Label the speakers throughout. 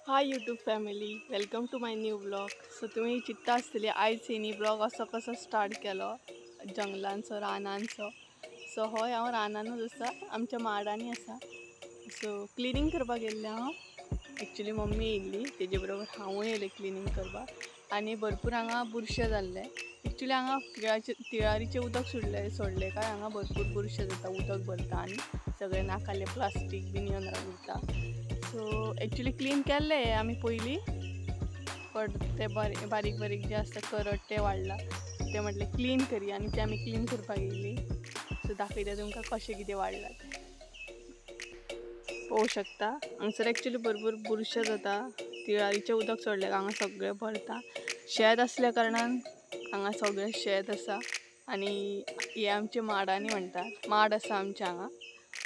Speaker 1: Hi YouTube family, welcome to my new vlog. So तुमी चिंत्ता आसतली आयज हेनी ब्लॉग असो कसो स्टार्ट केलो, जंगलांचो, रानांचो. सो हय, हांव रानानूच आसा, आमच्या माडांनी आसा. सो क्लिनींग करपाक गेल्लें हांव. एक्चुली मम्मी येयल्ली, तेजे बरोबर हांवूय येयलें क्लिनींग करपाक. आनी भरपूर हांगा बुरशें जाल्लें. एक्चुली हांगा तिळारीचें उदक सोडलें काय हांगा भरपूर बुरशें जाता, उदक भरता आनी सगळें नाकाले प्लास्टीक बीन येवन उरता. सो एक्चुली क्लीन केल्लें आमी पयलीं, बट ते बारीक बारीक जे आसता करड ते वाडला, ते म्हटलें क्लीन करी आनी ते आमी क्लीन करपाक येयली. सो दाखयता तुमकां कशें कितें वाडलां तें पळोवंक शकता. हांगसर एक्चुली भरपूर बुरशें जाता, तिळारीचें उदक सोडलें हांगा सगळें भरता. शेत आसल्या कारणान हांगा सगळें शेत आसा. आनी हे आमचे माडांनी म्हणटात, माड आसा आमच्या हांगा,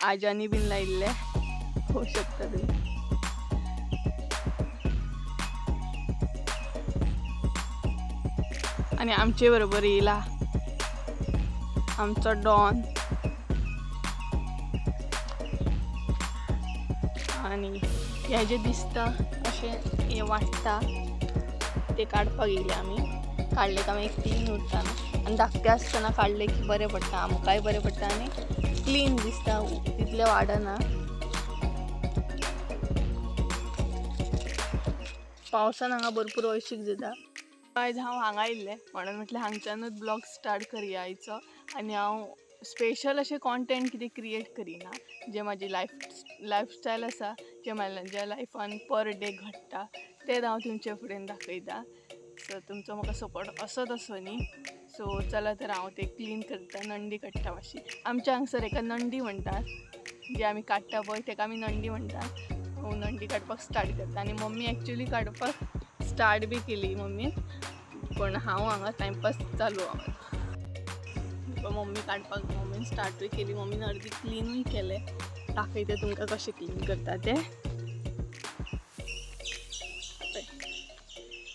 Speaker 1: आज्यांनी बीन लायिल्ले, पळोवंक शकता तुमी. आनी आमचे बरोबर येयला आमचो डॉन. आनी हे जे दिसता अशें हें वाडटा ते काडपाक येयले आमी. काडले काय मागीर क्लीन उरता न्हू, आनी धाकटे आसतना काडले की बरें पडटा, आमकांय बरें पडटा आनी क्लीन दिसता, तितलें वाडना. पावसान हांगा भरपूर हळशीक जाता. आयज हांव हांगा येयल्लें म्हणून म्हटलें हांगच्यानूच ब्लॉग स्टार्ट करया आयचो. आनी हांव स्पेशल अशें कॉन्टेंट कितें क्रिएट करिना, जें म्हाजी लायफस्टायल आसा, जें म्हाज्या लायफान पर डे घडटा तें हांव तुमच्या फुडें दाखयता. सो तुमचो म्हाका सपोर्ट असोच आसो न्ही. सो चला तर हांव तें क्लीन करता, नंडी काडटा मातशी. आमच्या हांगसर एका नंडी म्हणटात, जे आमी काडटा पळय तेका आमी नंडी म्हणटात. हांव नंडी काडपाक स्टार्ट करता. आनी मम्मी एक्चुली काडपाक स्टार्ट बी केली मम्मीन, पण हांव हांगा टायमपास चालू आहा. मम्मी काडपाक मम्मीन स्टार्टूय केली, मम्मीन अर्दी क्लिनूय केलें. दाखयता तुमकां कशें क्लीन करता तें.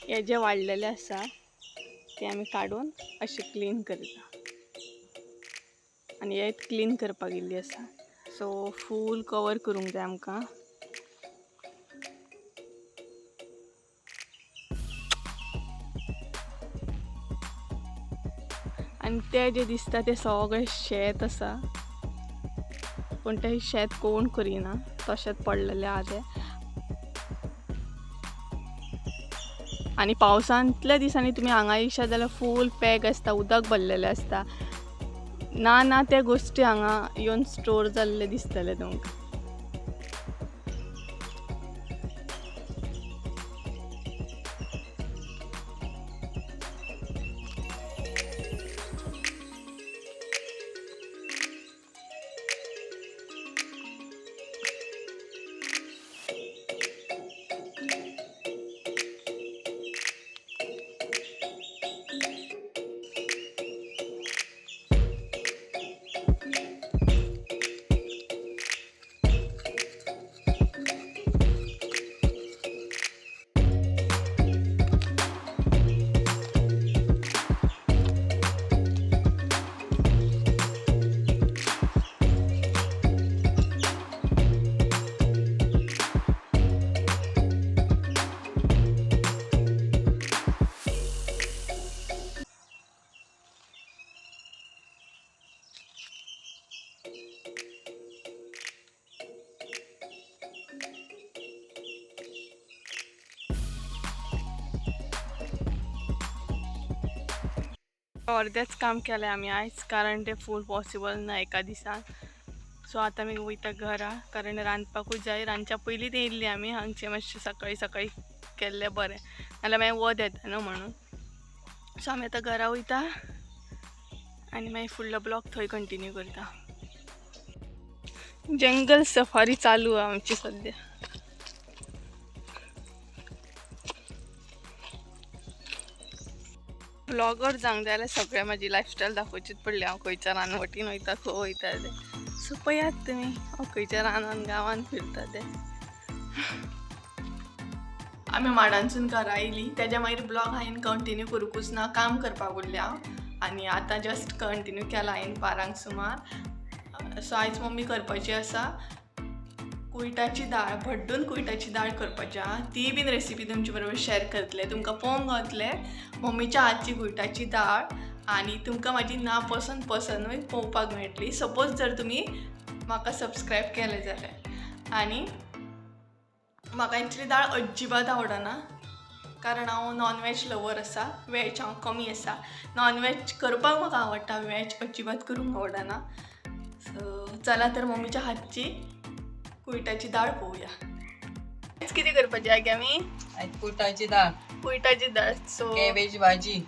Speaker 1: हे जे वाडलेले आसा ते आमी काडून अशें क्लीन करता. आनी हे क्लीन करपाक गेल्ली आसा. सो फूल कवर करूंक जाय आमकां. आनी ते जे दिसता ते सगळें शेत आसा, पूण तें शेत कोण करिना, तशेंच पडलेलें आहा तें. आनी पावसांतल्या दिसांनी तुमी हांगा येयशात जाल्यार फूल पॅक आसता, उदक भरलेलें आसता. ना ना त्या गोश्टी हांगा येवन स्टोर जाल्ले दिसतले तुमकां. अर्देंच काम केलें आमी आयज, कारण तें फूल पॉसिबल ना एका दिसान. सो आतां आमी वयता घरा, कारण रांदपाकूय जाय. रांदच्या पयलींच येयल्ली आमी हांगचें, मातशें सकाळीं सकाळीं केल्लें बरें, नाल्यार मागीर वत येता न्हू म्हणून. सो आमी आतां घरा वयता आनी मागीर फुडलो ब्लॉग थंय कंटिन्यू करता. जंगल सफारी चालू आहा आमची सद्या. ब्लॉगर जावंक जाय जाल्यार सगळें म्हाजी लायफस्टायल दाखोवचीच पडली. हांव खंयच्या रानवटीन वयता, खंय वयता तें. सो पळयात तुमी हांव खंयच्या रानान गांवान फिरता तें. आमी माडांसून घरा येयली, तेज्या मागीर ब्लॉग हांवें कंटिन्यू करूंकूच ना, काम करपाक उरलें हांव. आनी आतां जस्ट कंटिन्यू केला हांवें 12 सुमार. सो आयज मम्मी करपाची आसा. कुयटाची दाळ, भड्डून कुयटाची दाळ करपाची आहा. ती बीन रेसिपी तुमचे बरोबर शेअर करतले. तुमकां पळोवंक गावतले मम्मीच्या हातची कुयटाची दाळ आनी तुमकां म्हाजी ना पसंदूय पळोवपाक मेळटली, सपोज जर तुमी म्हाका सबस्क्रायब केलें जाल्यार. आनी म्हाका एक्चुली दाळ अजिबात आवडना, कारण हांव नॉन वॅज लवर आसा. वॅज हांव कमी आसा. नॉन वॅज करपाक म्हाका आवडटा, वॅज अजिबात करूंक आवडना. सो चला तर मम्मीच्या हातची कुयटाची दाळ पळोवया. कितें करपाची आगे आमी?
Speaker 2: आयज कुयटाची दाळ.
Speaker 1: कुयटाची दाळ. सो
Speaker 2: कॅबेज भाजी.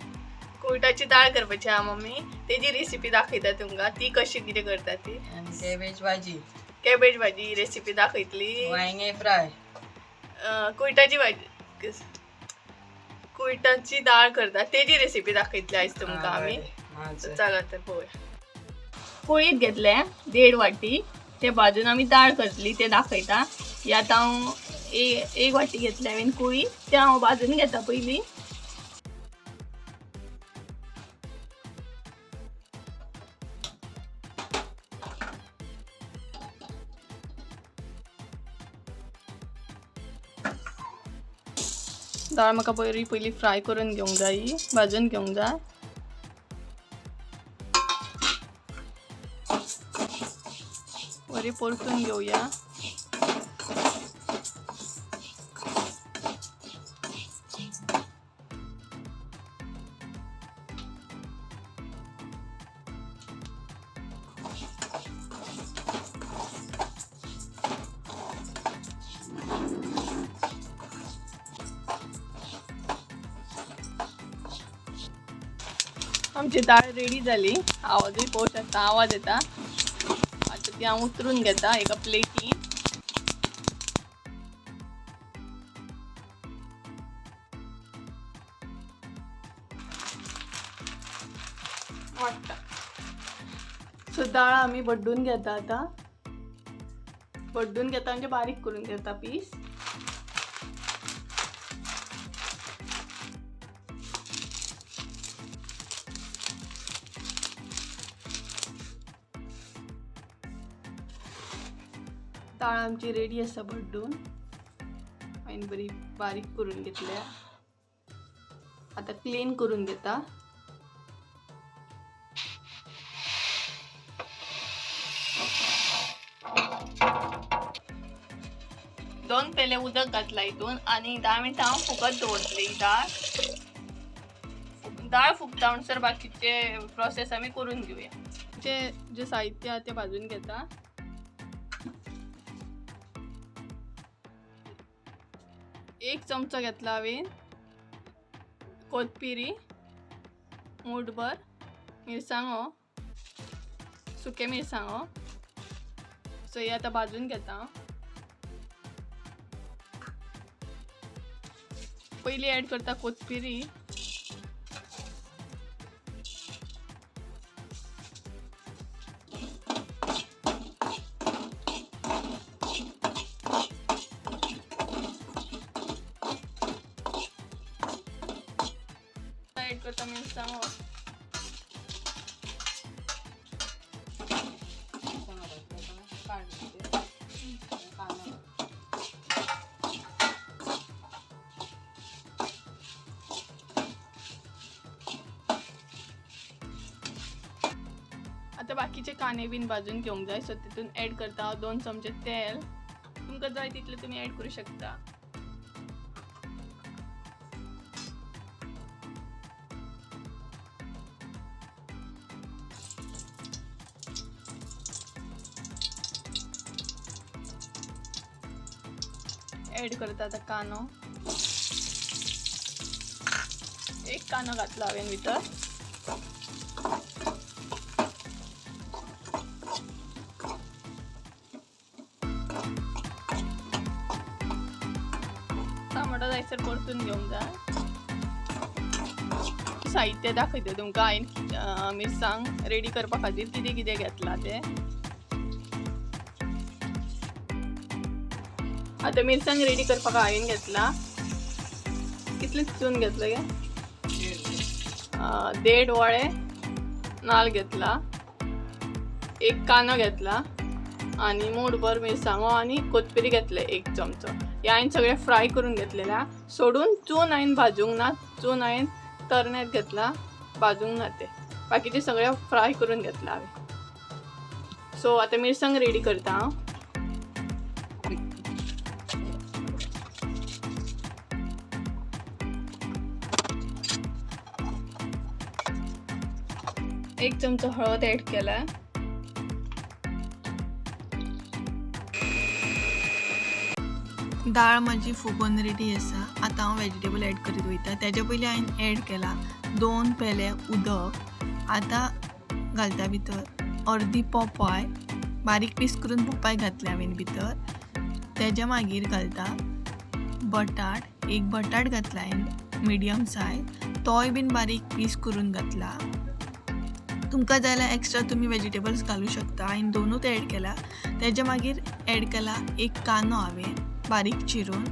Speaker 1: कुयटाची दाळ करपाची आहा मम्मी, तेजी रेसिपी दाखयता तुमकां, ती कशी कितें करता ती.
Speaker 2: आनी कॅबेज भाजी.
Speaker 1: कॅबेज भाजी रेसिपी दाखयतली.
Speaker 2: वांयगें फ्राय.
Speaker 1: कुयटाची भाजी, कुयटाची दाळ करता तेजी रेसिपी दाखयतली आयज तुमकां आमी. चला तर पळोवया. कुळीत घेतले 1.5 वाटी, ते भाजून आमी दाळ करतली ते दाखयता. ही आतां हांव एक वाटी घेतले हांवें कुळी, ते हांव भाजून घेता पयलीं. दाळ म्हाका बरी पयलीं फ्राय करून घेवंक जाय, भाजून घेवंक जाय. बरी परतून घेवया. आमची दाळ रेडी जाली. आवाजूय पळोवंक शकता, आवाज येता. आतां ती हांव उतरून घेता एका प्लेटीन. वाडटा. सो दाळ आमी भड्डून घेता आतां. भड्डून घेता म्हणजे बारीक करून घेता पीस. दाळ आमची रेडी आसा भड्डून, हांवें बरी बारीक करून घेतल्या. आतां क्लीन करून घेता. दोन पेले उदक घातला हितून आनी 10 मिनटां हांव फुगत दवरतलें ही दाळ. दाळ फुगता म्हणसर बाकीचे प्रोसेस आमी करून घेवया. जे साहित्य आहा तें भाजून घेता. एक चमचो घेतला हांवें कोथमिरी, मूठभर मिरसांगो, सुके मिरसांगो. सो हे आतां भाजून घेता. पयलीं एड करता कोथमिरी. एड करता मिरसांगो. आतां बाकीचे कांदे बीन भाजून घेवंक जाय. सो तितून एड करता हांव 2 चमचे तेल. तुमकां जाय तितलें तुमी एड करूं शकता. एड करता आतां कांदो. एक कांदो घातला हांवें भितर. टमाटो जायसर परतून घेवंक जाय. साहित्य दाखयता तुमकां हांवें मिरसांग रेडी करपा खातीर कितें कितें घेतलां तें. आतां मिरसांग रेडी करपाक हांवें घेतला कितले चून घेतलं गे? 1.5 वळे नाल्ल घेतला, 1 कांदो घेतला, आनी मूठभर मिरसांगो आनी कोथमिरी घेतले एक चमचो. हे हांवें सगळें फ्राय करून घेतलेलें सोडून चून हांवें भाजूंक ना, चून हांवें तरण्यात घेतला, भाजूंक ना ते. बाकीचे सगळें फ्राय करून घेतला हांवें. सो आतां मिरसांग रेडी करता हांव. एक चमचो हळद ॲड केला.
Speaker 3: दाळ म्हाजी फुगोन रेडी आसा. आतां हांव वेजिटेबल एड करीत वयता. तेज्या पयलीं हांवें एड केला 2 पेले उदक. आतां घालता भितर अर्दी पोपाय, बारीक पीस करून पोपाय घातल्या हांवें भितर. तेज्या मागीर घालता बटाट, एक बटाट घातला हांवें मिडियम सायज, तोय बीन बारीक पीस करून घातला. तुमकां जाय जाल्यार एक्स्ट्रा तुमी वेजिटेबल्स घालूं शकता. हांवें दोनूच एड केला. तेज्या मागीर एड केला एक कांदो हांवें बारीक चिरून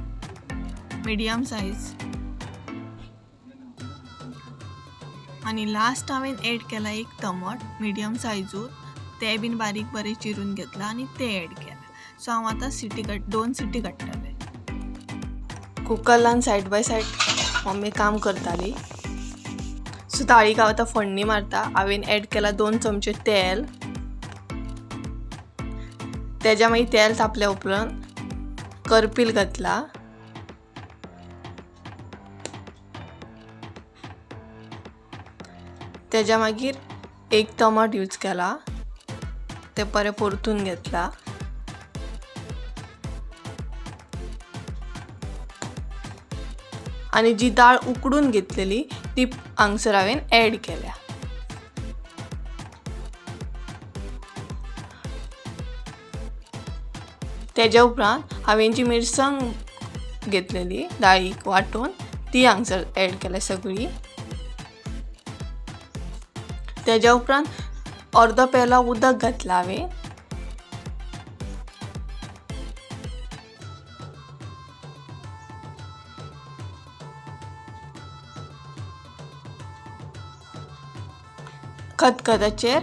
Speaker 3: मिडियम सायज. आनी लास्ट हांवें एड केला एक टमाट मिडियम सायजूच, तें बीन बारीक बरें चिरून घेतलां आनी तें एड केलां. सो हांव आतां सिटी 2 सिटी काडटलें. कुकरान सायड बाय सायड मम्मी काम करताली. सो दाळीक हांव आतां फोडणी मारता. हांवें एड केला 2 चमचे तेल. तेज्या मागीर तेल तापल्या उपरांत करपील घातला. तेज्या मागीर एक टमाट यूज केला, ते बरें परतून घेतला. आनी जी दाळ उकडून घेतलेली ती हांगसर हांवें एड केल्या. तेज्या उपरांत हांवें जी मिरसांग घेतलेली दाळीक वांटून ती हांगसर एड केल्या सगळी. तेज्या उपरांत अर्दो पेलो उदक घातला हांवें. खतखत्याचेर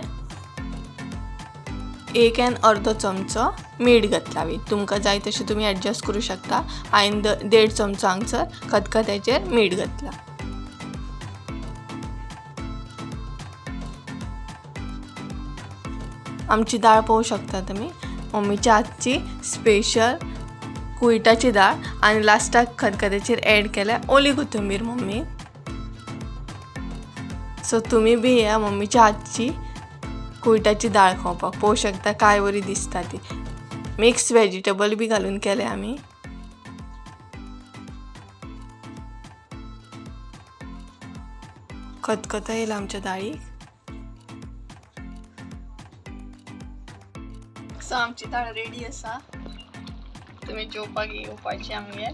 Speaker 3: 1 1/2 चमचो मीठ घातला हांवें. तुमकां जाय तशें तुमी एडजस्ट करूं शकता. हांवें 1.5 चमचो हांगसर खतखत्याचेर मीठ घातला. आमची दाळ पळोवंक शकता तुमी, मम्मीच्या हातची स्पेशल कुयटाची दाळ. आनी लास्टाक खतखत्याचेर एड केल्या ओली कोथंबीर मम्मी. सो तुमी बी ह्या मम्मीच्या हातची कुयटाची दाळ खावपाक. पळोवंक शकता काय बरी दिसता ती. मिक्स वेजिटेबल बी घालून केले आमी. खतखतो येयला आमच्या दाळीक.
Speaker 1: सो आमची दाळ रेडी आसा. तुमी जेवपाक येवपाची आमगेर.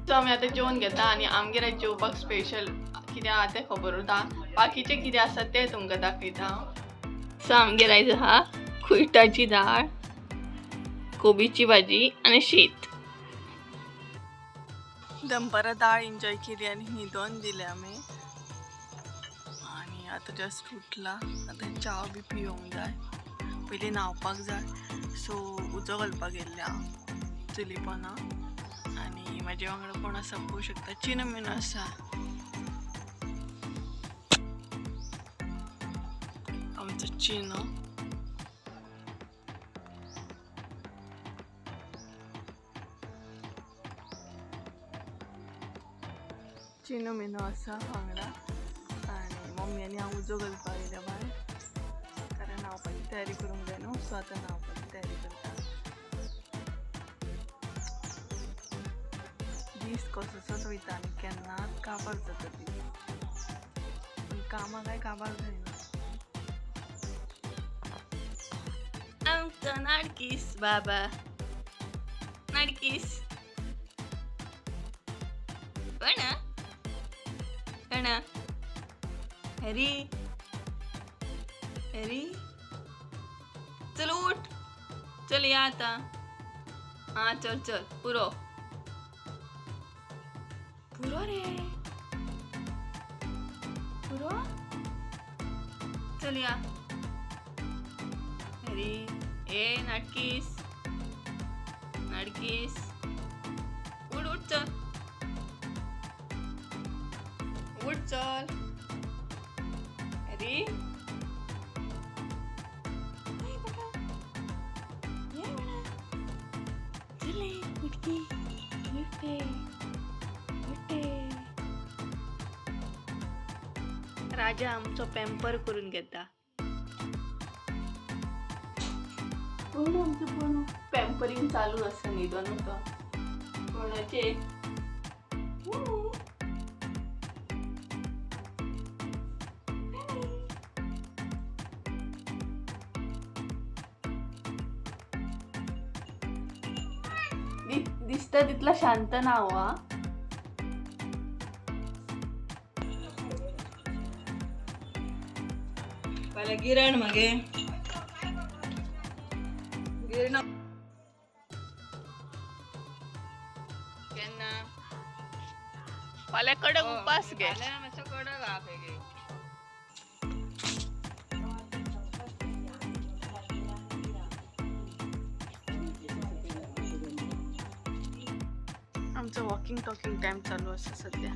Speaker 1: सो आमी आतां जेवन घेता आनी आमगेर जेवपाक स्पेशल कितें आहा तें खबर उरता, बाकीचें कितें आसा तें तुमकां दाखयता हांव. सो आमगेर आयज आहा कुयटाची दाळ, कोबीची भाजी आनी शीत.
Speaker 3: दनपारां दाळ एन्जॉय केली आनी न्हिदोन दिलें आमी. आनी आतां जस्ट उठला, आतां च्या बी पिवंक जाय, पयलीं न्हांवपाक जाय. सो उजो घालपाक गेल्लें हांव चुलीपना. आनी म्हाजे वांगडा कोण आसा पळोवंक शकता, चिनो मिनो आसा आमचो चिनो. चिनो मिनो आसा वांगडा. आनी मम्मी आनी हांव उजो घालपाक येयल्या भायर, कारण न्हांवपाची तयारी करूंक जाय न्हू. सो आतां न्हांवपाची तयारी करता. दीस कसोसोच वयता आनी केन्नाच काबार जाता दीस, पूण कामां काय काबार जायना.
Speaker 1: आमचो नाडकीस बाबा, नाडकीस कोण कोण? हॅरी हॅरी चल उठ, चल या आतां. आं चल चल पुरो पुरो रे पुरो. चल या. हॅरी, ए नाटकीस, नाटकीस, उठ उठ चल, उठ चल. हॅरी, हाय बेटा, ये बेटा, चले उठकी, उठते उठते. राजा आमचो पॅम्पर करून घेता. पूर्ण आमचं पूर्ण पॅम्परिंग चालू आसा न्हिदोन उठोन कोणाचे. दिसता तितला शांत ना हो हा.
Speaker 2: पहिले गिरण मगे गिरण.
Speaker 1: केन्ना फाल्यां कडक उपास घे.
Speaker 2: फाल्यां मातसो कडक हा बेगीन.
Speaker 1: आमचं वॉकिंग टॉकिंग टाइम चालू आसा सध्या.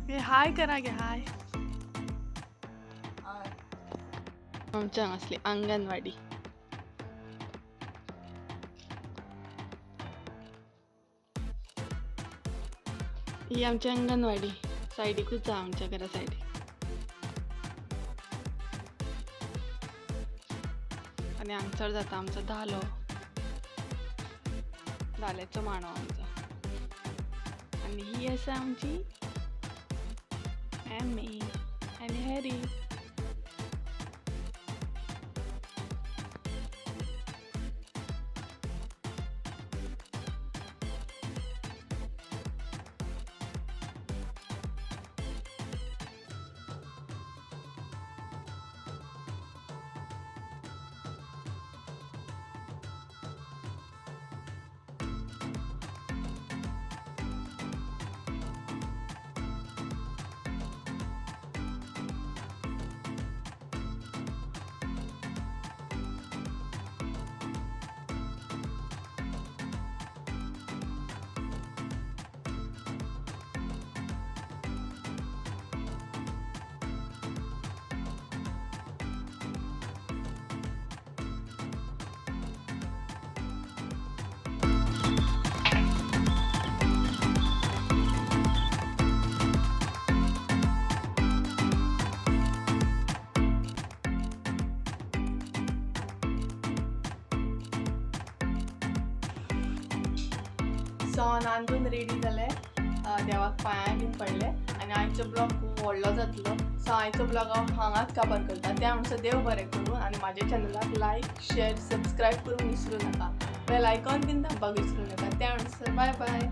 Speaker 1: हे हाय करा गे, हाय. आमच्या हांगासली अंगणवाडी. ही आमची अंगणवाडी सायडीकूच आहा, आमच्या घरा सायडीक. आनी हांगसर जाता आमचो धालो, धाल्याचो मांडो आमचो. आनी ही आसा आमची एमी आनी हॅरी. सो हांव रांदून रेडी जालें, देवाक पांयां बीन पडलें आनी आयचो ब्लॉग खूब व्हडलो जातलो. सो आयचो ब्लॉग हांव हांगाच काबार करता. त्या म्हणसर देव बरें करूं आनी म्हाज्या चॅनलाक लायक, शेर, सबस्क्रायब करूंक विसरूं नाका. बेल आयकॉन बीन दामपाक विसरूं नाका. त्या म्हणसर बाय बाय.